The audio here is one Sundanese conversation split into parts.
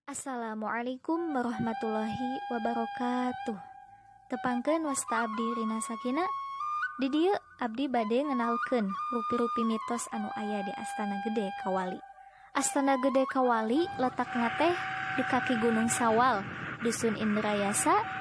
Assalamualaikum warahmatullahi wabarakatuh. Tepangkeun wasta abdi Rina Sakina. Di dieu abdi bade ngenalkeun rupi-rupi mitos anu aya di Astana Gede Kawali. Astana Gede Kawali letakna teh di kaki Gunung Sawal, Dusun Indrayasa,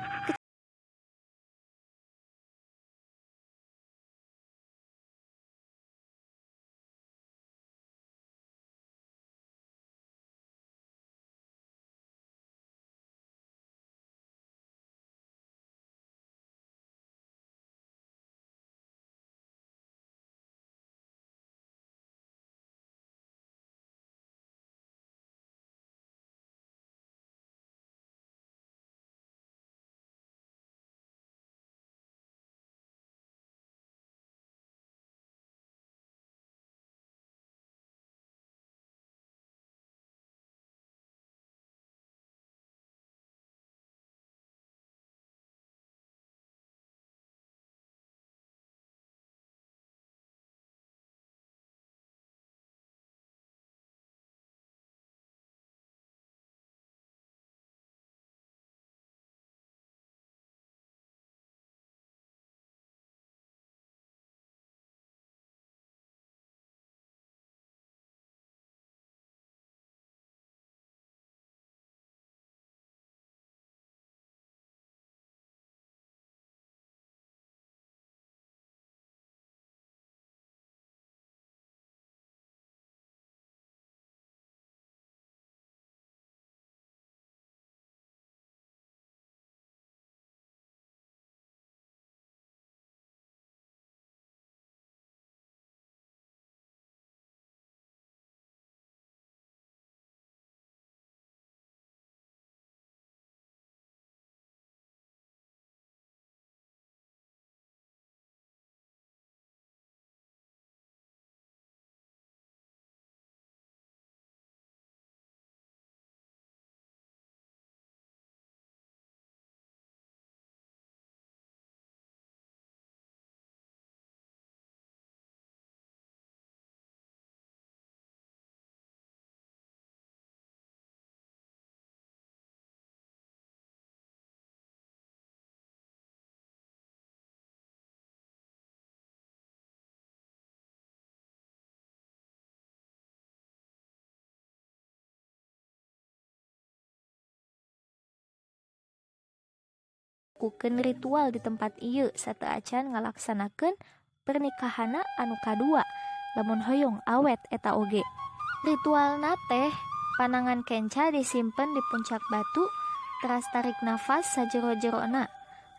Lakukeun ritual di tempat ieu sateuacan ngalaksanakeun pernikahanna anu kadua lamun hoyong awet eta oge. Ritualna teh panangan kenca disimpen di puncak batu teras tarik nafas sajero-jerona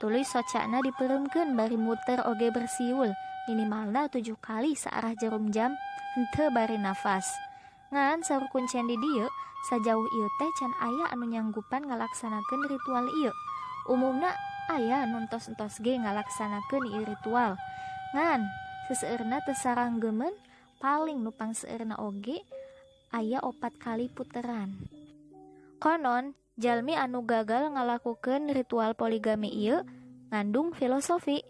tuluy socana dipeureumkeun bari muter oge bersiul minimalna 7 kali saarah jarum jam henteu bari nafas. Ngan saur kuncen di dieu sajauh ieu teh can aya anu nyanggupan ngalaksanakeun ritual ieu. Umumna aya nu entos-entos ge ngalaksanakeun ieu ritual. Ngan seseueurna teu saranggemeun paling nu pangseueurna oge aya 4 kali puteran. Konon jalmi anu gagal ngalakukeun ritual poligami ieu ngandung filosofi.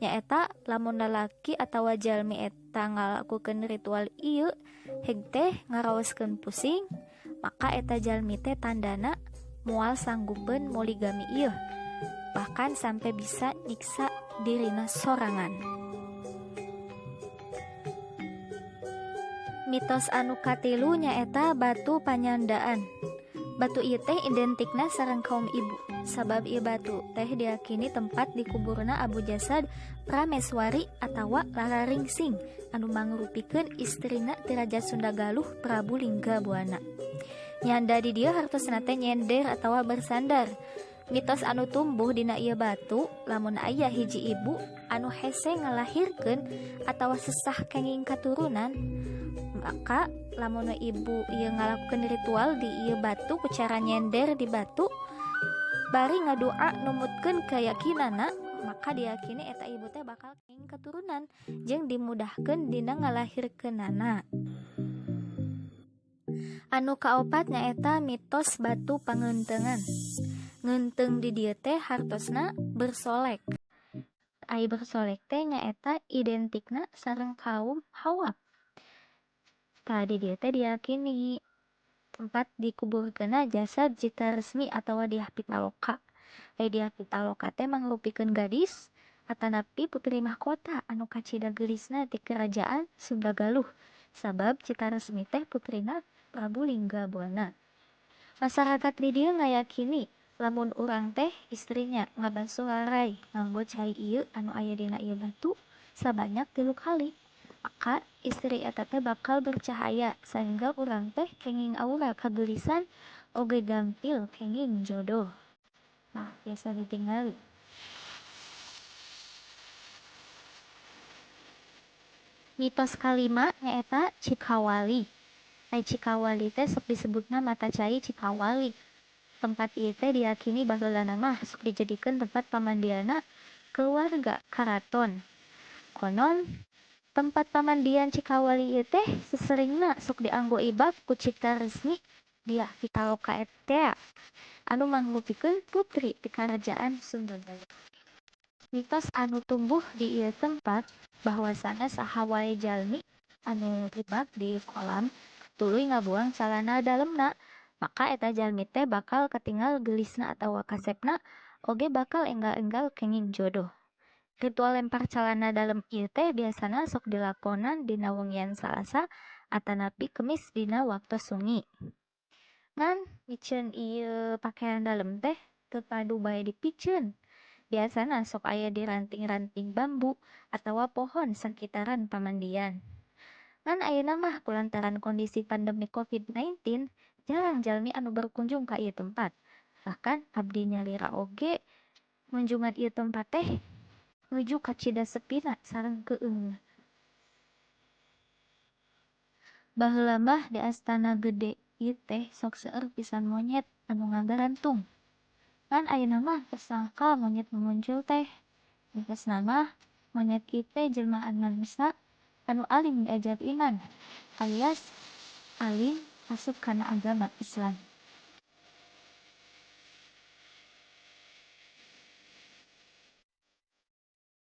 Nyaeta lamun lalaki atawa jalmi eta ngalakukeun ritual ieu heg teh ngaraoskeun pusing, maka eta jalmi teh tandana moal sanggupeun poligami ieu, bahkan sampai bisa nyiksa dirina sorangan. Mitos anu katilu nyaeta batu panyandaan. Batu ieu teh identikna sareng kaum ibu, sabab ieu batu teh diyakini tempat dikuburna Abu Jasad Prameswari atawa Lara Ringsing anu mangrupikeun istrina ti Raja Sunda Galuh Prabu Lingga Buana. Nyanda di dieu hartosna teh nyender atawa bersandar. Mitos anu tumbuh dina ieu batu lamun aya hiji ibu anu hese ngalahirkeun atawa sesah kenging katurunan, maka lamun ibu ieu ngalakukeun ritual di ieu batu ku cara nyender di batu bari ngadua numutkeun keyakinanna, maka diyakini eta ibu teh bakal kenging katurunan jeung dimudahkeun dina ngalahirkeunana. Anu kaopat nyaeta mitos batu pangeunteungan. Ngeunteung di dieu teh hartosna bersolek. Ai bersolek teh nyaeta identikna sareng kaum Hawa. Tadi dieu teh diyakini Tempat dikuburkeunna jasad Citaresmi atawa Dyah Pitaloka. Ai Dyah Pitaloka teh mangrupikeun gadis atanapi putri mahkota anu kacida geulisna ti kerajaan Sunda Galuh sabab Citaresmi teh putrina Prabu Linggabuana. Masarakat di dieu ngayakini lamun urang teh istrinya ngabasuh raray nganggo cai ieu anu aya dina ieu batu sabanyak 3 kali, maka istri eta teh bakal bercahaya sahingga urang teh kenging aura kageulisan oge gampil kenging jodoh. Tah, tiasa ditingali. Mitos kalima nyaeta Cikawali. Ai Cikawali teh sok disebutna mata cai Cikawali. Tempat ieu teh diyakini baheulana mah sok dijadikeun tempat pamandianna keluarga karaton. Konon tempat pamandian Cikawali ieu teh seseringna sok dianggo ibak ku Citaresmi Dyah Pitaloka tea anu mangrupikeun putri ti karajaan Sunda Galuh. Mitos anu tumbuh di ieu tempat bahwasana saha wae jalmi anu ibak di kolam tuluy ngabuang calana dalemna, maka eta jalmi teh bakal katingal geulisna atawa kasepna oge bakal enggal-enggal kenging jodoh. Ritual lempar calana dalem ieu teh biasana sok dilakonan dina wengian Salasa atanapi Kemis dina waktos wengi. Ngan miceun ieu pakean dalem teh teu padu bae dipiceun. Biasana sok aya di ranting-ranting bambu atawa pohon sakitaran pamandian. Ngan ayeuna mah kulantaran kondisi pandemi COVID-19 jarang jalmi anu berkunjung ka ieu tempat. Bahkan abdi nyalira oge ngunjungan ieu tempat teh nuju kacida sepina sareng keueungna. Baheula mah di Astana Gede ieu teh sok seueur pisan monyet anu ngagarantung. Ngan ayeuna mah tos langka monyet nu muncul teh. Mitosna mah monyet ieu teh jelmaan manusa anu alim diajar iman alias alim asup kana agama Islam.